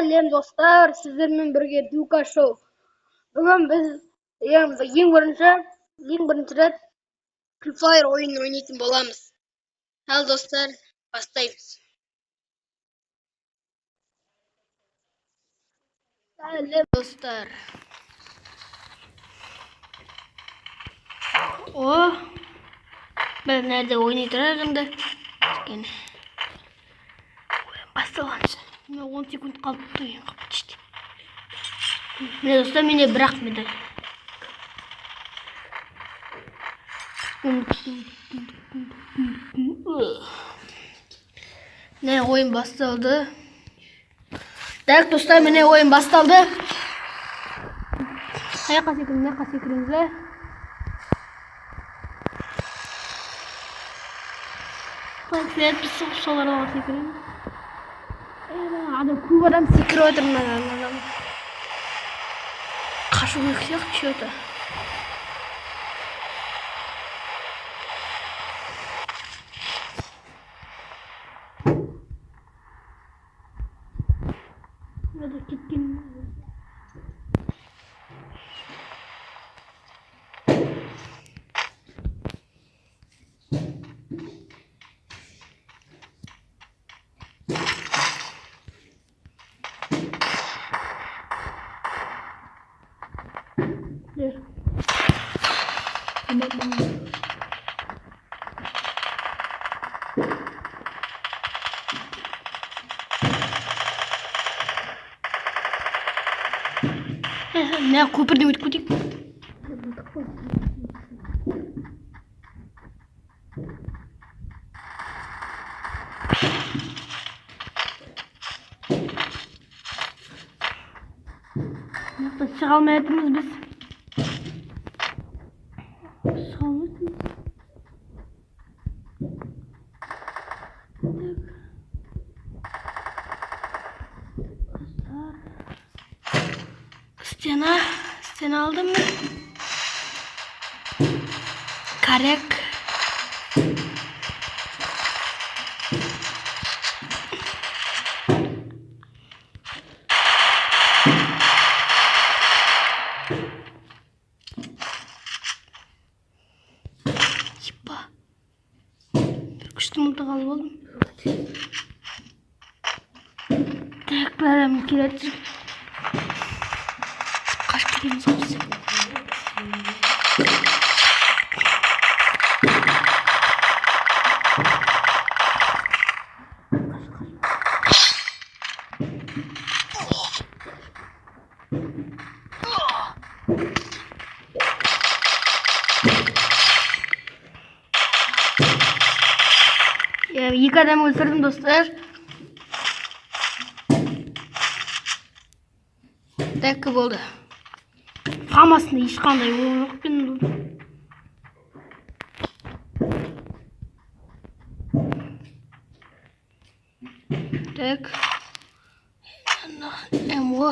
Сәлем достар, сіздермен бірге Дука Шоу. Бүгін біз ең бірінші рет Free Fire ойынын ойнайтын боламыз. Ал достар, бастаймыз. Сәлем достар. О, бір нәрде ойнай тұрайық енді. Кішкене. Ойын басталғанша. Міне 10 секунд қалыпты ойынға почти. Міне достар, менде бір-ақ медаль. Міне ойын басталды. Так, достар, міне ойын басталды. Қаяққа секіреміз, мына жаққа секіреміз бе? Так, біз соларға секіреміз. Адам, көп адам секіріп жатыр мына адам. Қашу керек сияқты, че-то. Мына кеткен. Мына көпірден өтіп кетейік. Мына жақта шыға алмай жатырмыз біз. Шыға алмайтынбыз. Стена, стена алдым мен. Карек. Епа. Бір күшті мылтық алып алдым. Так, бір адам келеді. Қашып кетеміз ғой біз. Екі адам өлтірдім, достар. Так болды. Фамасында ешқандай ой жоқ пен. Так. МО.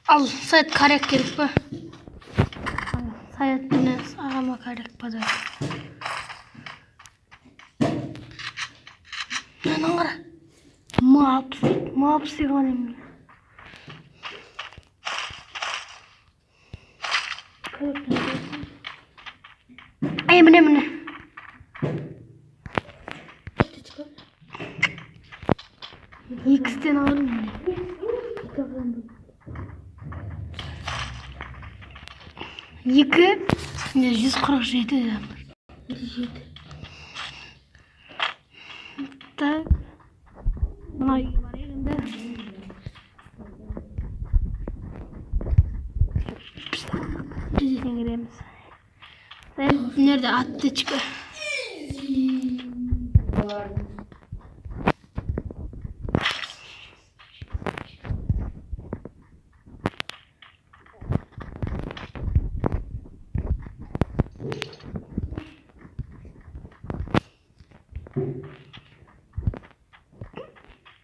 Ал, Саят карек керек па? Саят міне ағама карек подарок. Мынаны қара. М60 дейді. М60 деген немене? Ай, міне, міне. Екі стена алдым міне. Екі, міне 147 адам бар. Так. Мына үйге барайық енді. Тездетен кіреміз. Мына жерде аптечка.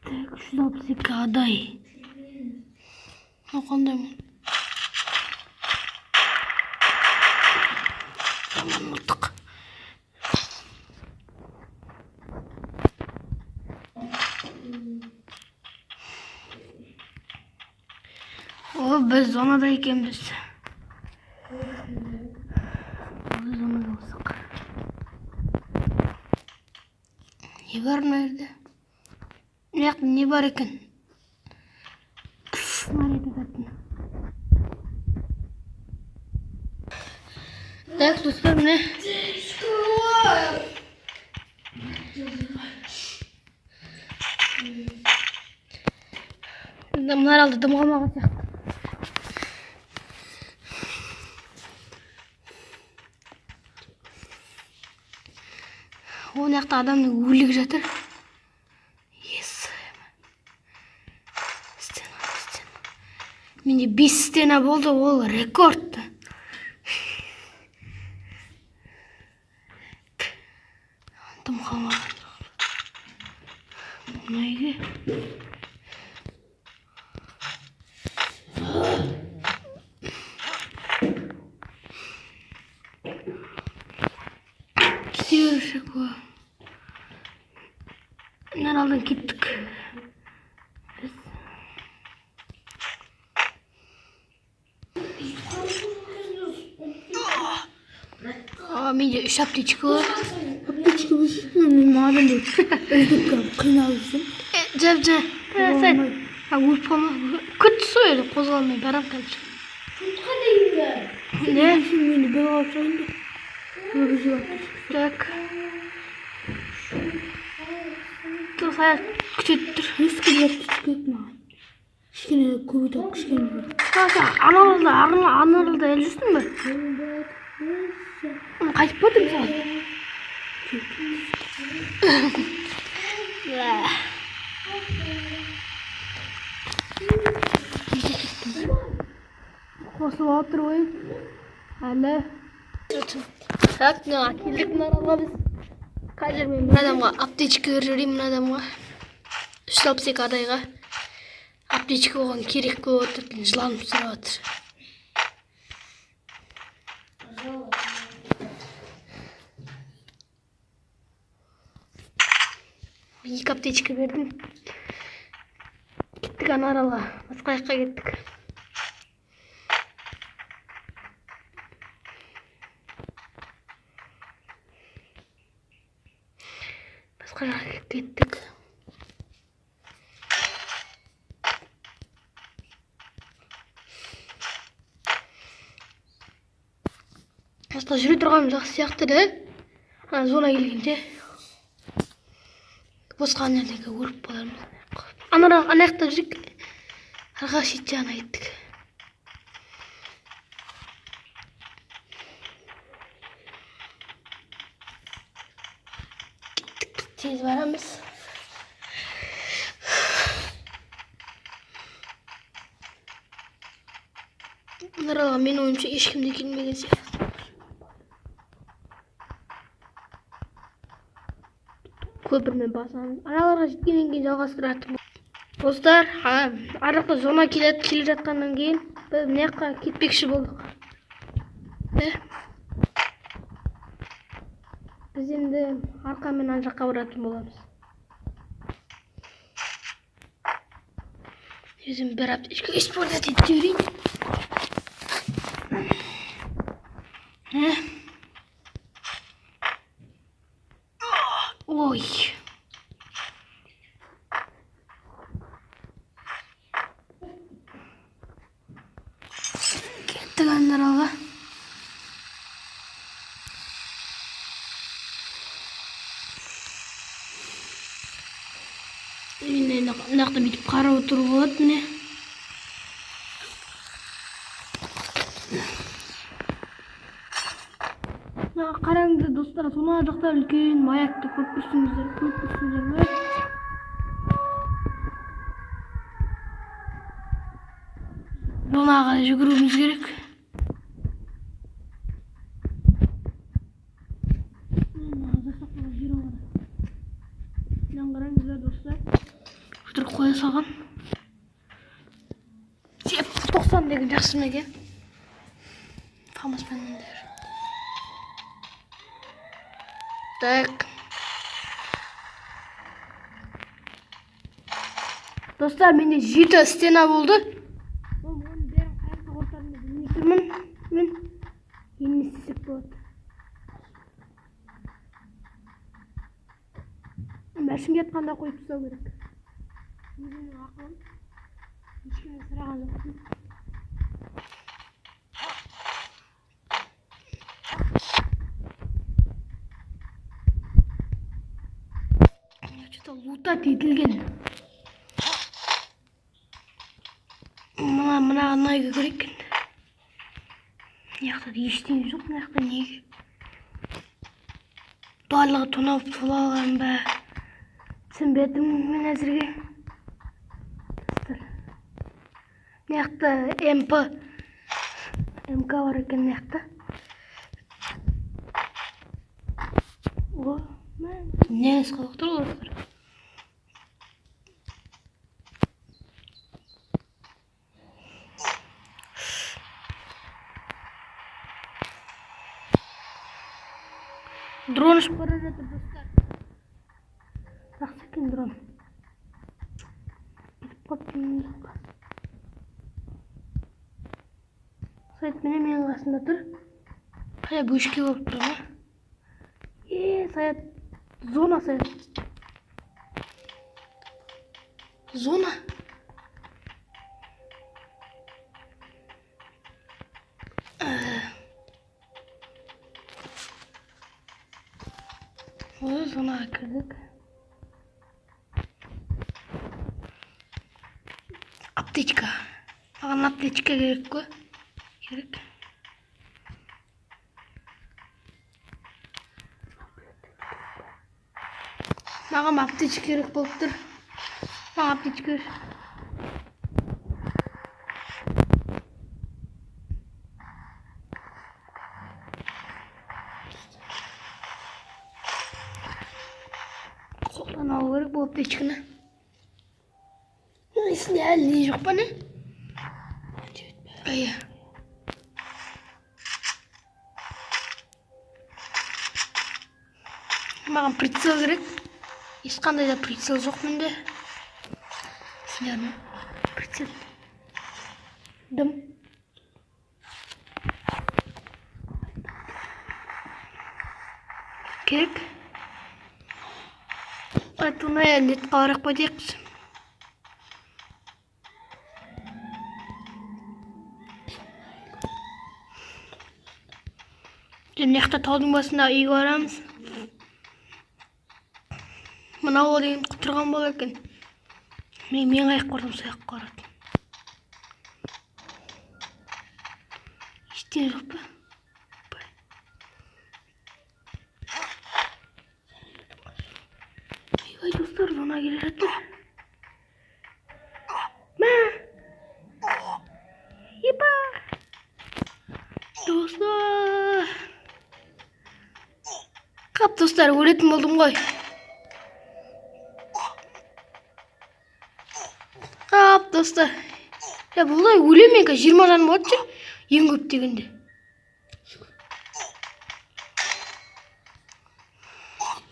Так, 362 адай. Мынау қандай мыл? Жаман мылтық. Біз зонада екенбіз. Біз зонада болсақ. Не бар мына жерде? Мына жақта не бар екен? Снаряд ататын. Так, достар, міне. Мына аралда дым қалмаған сияқты. Ол жақта адамның өлігі жатыр. Стена, стена. Менде 5 стена болды, ол рекорд. Дым қалмаған. Мына үйге. Кете берсек болады. Мына аралдан кеттік. Біз. Менде 3 аптечка бар. Аптечка болсын, мен маған да үздік қиналып жүрсем. Жап, жап. Сәт. Өліп қалма. Күт сол жерде қозғалмай барам қазір. Не? Мені бір алып шығайын да. Өгізіп аптечка. Так. Тұр, Саят күтеді тұр. Ескі бір аптечка керек маған. Кішкене көбейтіп, кішкене бір. Сен анаралда, анаралда әлі жүрсің бе? Қайтып бардым саған. Қосылып отыр ойын. Әлі. Так, мына келдік мына аралға біз. Қазір мен мына адамға аптечка беріп жіберейін, мына адамға. 362 адайға. Аптечка оған керек болып отыр, жыланып сұрап отыр. Мен 2 аптечка бердім. Кеттік ана аралға, басқа жаққа кеттік. Басқа жаққа кеттік. Басқа жүре тұрғаным жақсы сияқты да. Ана зона келгенде босқа ана жердегі өліп қалармыз. Ана жақта жүрік, арға шет жағына кеттік. Кеттік, тез барамыз. Мына аралға менің ойымша ешкім де келмеген сияқты. Көпірмен басамыз. Аналарға жеткеннен кейін жалғастыратын. Достар, ар жақта зона келе жатқаннан кейін біз мына жаққа кетпекші болдық. Біз енді арқамен ана жаққа баратын боламыз. Өзім бір аптечка использовать етіп жіберейін. Ой. Кеттік ана аралға. Енді мына жақта бүйтіп қарап отыруға болады міне. Мына қараңыздар достар, соны жақта үлкен маякты көріп тұрсыңыздар, көріп тұрсыңыздар ма? Зонаға жүгіруіміз керек. Мынаны қараңыздар достар. Өтірік қоя салған. Теп 90 деген жақсы ма екен? Фамаспен. Так. Достар, менде 7 стена болды. Оның бәрін болады. Мәшінге атқанда қойып тастау керек. Өзімнің ақылым. Ешкімнен сұраған жоқпын. Что-то лутать етілген. Мына анайға көрейік енді. Мына жақта ештеңе жоқ, мына жақта неге? Барлығы тоналып тола алған ба? Түсінбедім мен әзірге. Достар. Мына жақта МП, МК бар екен мына жақта. О, не қалып тұр ғой достар. Дрон ұшып бара жатыр достар. Жақсы екен дрон. Кетіп қалыпты мына жаққа. Саят міне менің қасымда тұр. Қай бөшке болып тұр ма? Саят, зона Саят. Зона. Ой, зонаға кірдік. Аптечка. Маған аптечка керек қой. Керек. Маған аптечка керек болып тұр. Маған аптечка керек. Қолдан алу керек бұл аптечканы. Ішінде әлі не жоқ па, не? Ай. Маған прицел керек. Ешқандай да прицел жоқ менде. Сендер ме? Прицел. Дым. Керек. Айтуна лет қарақ қойдық. Мына жақта таудың басында үйге барамыз. Мынау ол деген құтырған бала екен. Мен қаяққа барсам сол жаққа барады. Ештеңе жоқ па? Ойбай, достар, зона келе жатыр. Мә! Епа! Достар! Қап, достар, өлетін болдым ғой. Қап, достар. Я, бұлай өлем мен қазір, 20 жаным болады ше, ең көп дегенде.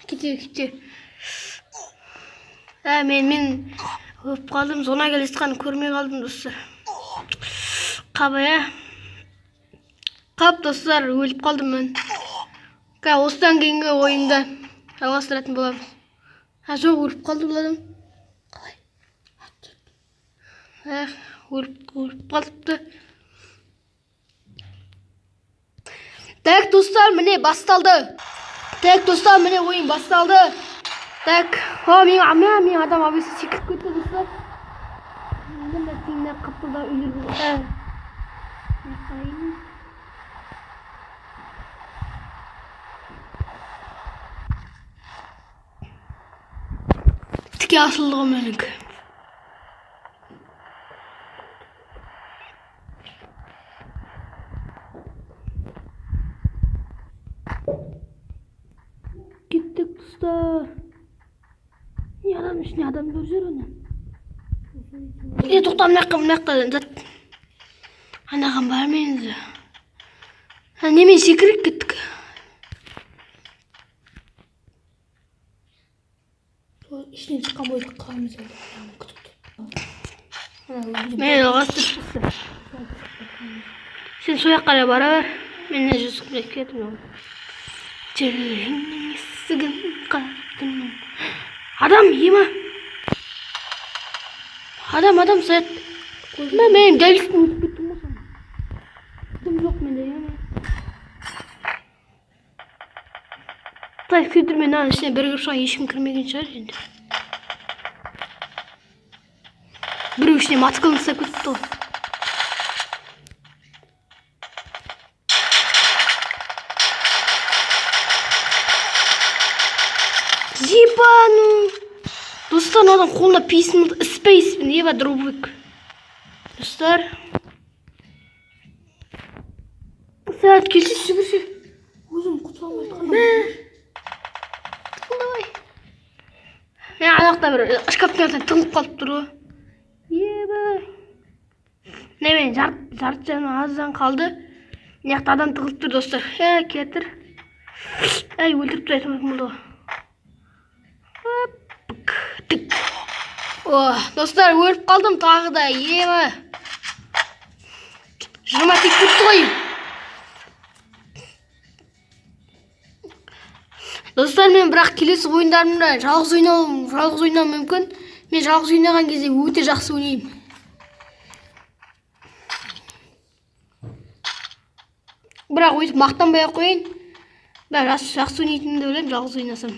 Кете, кете. Мен өліп қалдым, зона келе жатқанын көрмей қалдым, достар. Қап, Қап, достар, өліп қалдым мен. Қазір осыдан кейінгі ойында жалғастыратын боламыз. Жоқ, өліп қалды бұл адам. Қалай? Өліп қалыпты. Так, достар, міне басталды. Так, достар, міне ойын басталды. Так, мен адам абайсыз секіріп кетті, достар. Міне теңдер қапталда үйлер болды. Тіке асылды ғой менікі. Кеттік, достар. Не адам ішінде адамдар жүр ана. Тоқта, мына жаққа зат. Анаған бармаймыз. Немен секіріп кеттік. Ішінен шыққан бойда қаламыз енді, аяғын күтіп тұр. Мен жалғастырып. Сен сол жаққа қарай бара бер. Мен не жүз қырық кеттім. Жүрегімнің есігін қақтым. Адам, ема. Адам, адам, Саят. Мә, мен дәл үстінен өтіп кеттім ғой соны. Дым жоқ менде, ема. Так, күйдірме, мынаның ішіне бір кіріп шығайын, ешкім кірмеген шығар енді. Біреу ішіне мотоциклін ұстап кетіпті ғой. Ебану. Достар, мынадан қолына пейсін, спейспін, еба дробовик. Достар. Саят, келші, жүгірші. Өзім құтыла алмай жатқан. Мә. Давай. Мен ана жақта бір шкафтың артына тығылып қалып тұр ғой. Еба. Міне мен жарты жаным аздан қалды. Мына жақта адам тығылып тұр, достар. Ә, кетір. Әй, өлтіріп тастайтын болды ғой. Оп, тік. О, достар, өліп қалдым тағы да. Ема. 20 тиіп кетті ғой. Достар, мен бірақ келесі ойындарымда жалғыз ойнауым мүмкін. Мен жалғыз ойнаған кезде өте жақсы ойнаймын. Бірақ өйтіп мақтанбай ақ қояйын. Бірақ жақсы ойнайтынымды білемін, жалғыз ойнасам.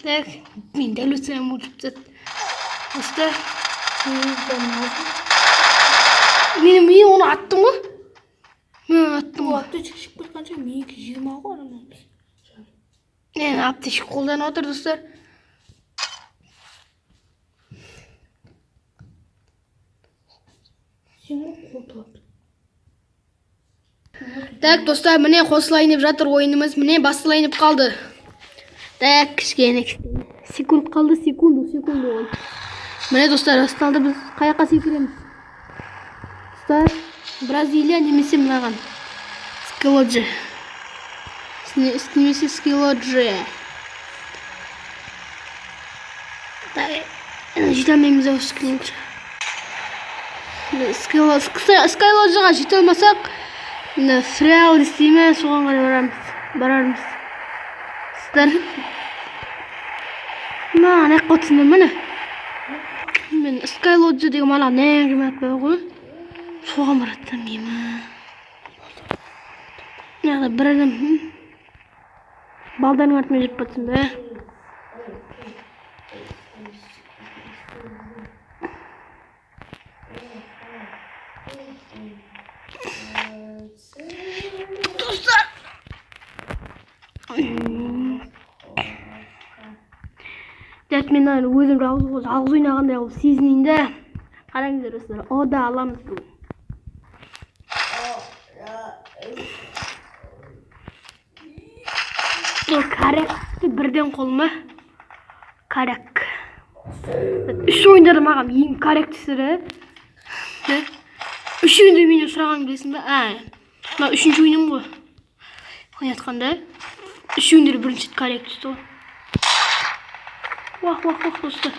Так, мен дәл өтсем өлтіріп тастады. Достар, мен оны аттым ғой. Мен оны аттым Ол ғой. аптечка шығып кетқанша менікі 20 ғой анадан. Мен аптечка қолданып отыр, достар. Сен ғой қолтылап. Так, достар, міне қосылайын деп жатыр ойынымыз. Міне басталайын деп қалды. Так, кішкене, кішкене. Секунд қалды, секунду, секунду ғой. Міне, достар, басталды. Біз қай жаққа секіреміз? Достар, Бразилия немесе мынаған. Скилоджи. Немесе Скилоджи. Так, жете алмаймыз ау Скилоджи. Скайлоджиға жете алмасақ, мына Фреал дей ме, соған қарай барамыз. Барармыз. Достар. Мына ана жаққа отырсыңдар, міне. Мен Скайлоджи деген мана не ғимарат бар ғой. Соған баратсам ема. Мына жақта бір адам, балдардың артымен жүріп батсам да. Достар. Дәт, мен ана өзім жалғыз ойнағандай қылып сезінейін да. Қараңыздар, достар, о да аламыз бүгін. Ол коряк түсті бірден қолыма. Коряк. Үш ойында да маған ең коряк түсті. Да? Үш ойында менен сұраған білесің бе? Ә, мына үшінші ойыным ғой. Ойнатқанда. Үш ойында да бірінші рет коряк түсті ғой. Уах, уах, уах, достар.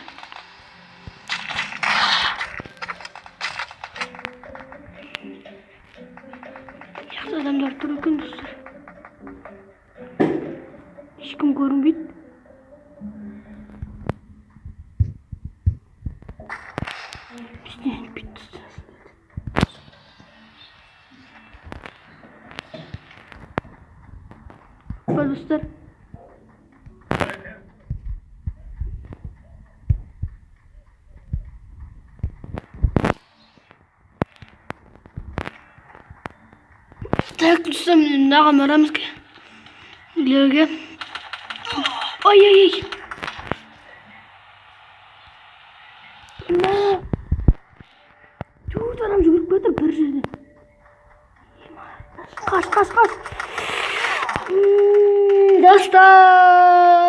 Жақсы адамдар тұр екен, достар. Ешкім көрінбейді. Ештеңе етпейді, достар. Опа, достар. Так, достар, міне мынаған барамыз үйлерге. Ой, ой, ой. Мә. Төрт адам жүгіріп келе жатыр бір жерден. Қаш, қаш, қаш. Достар.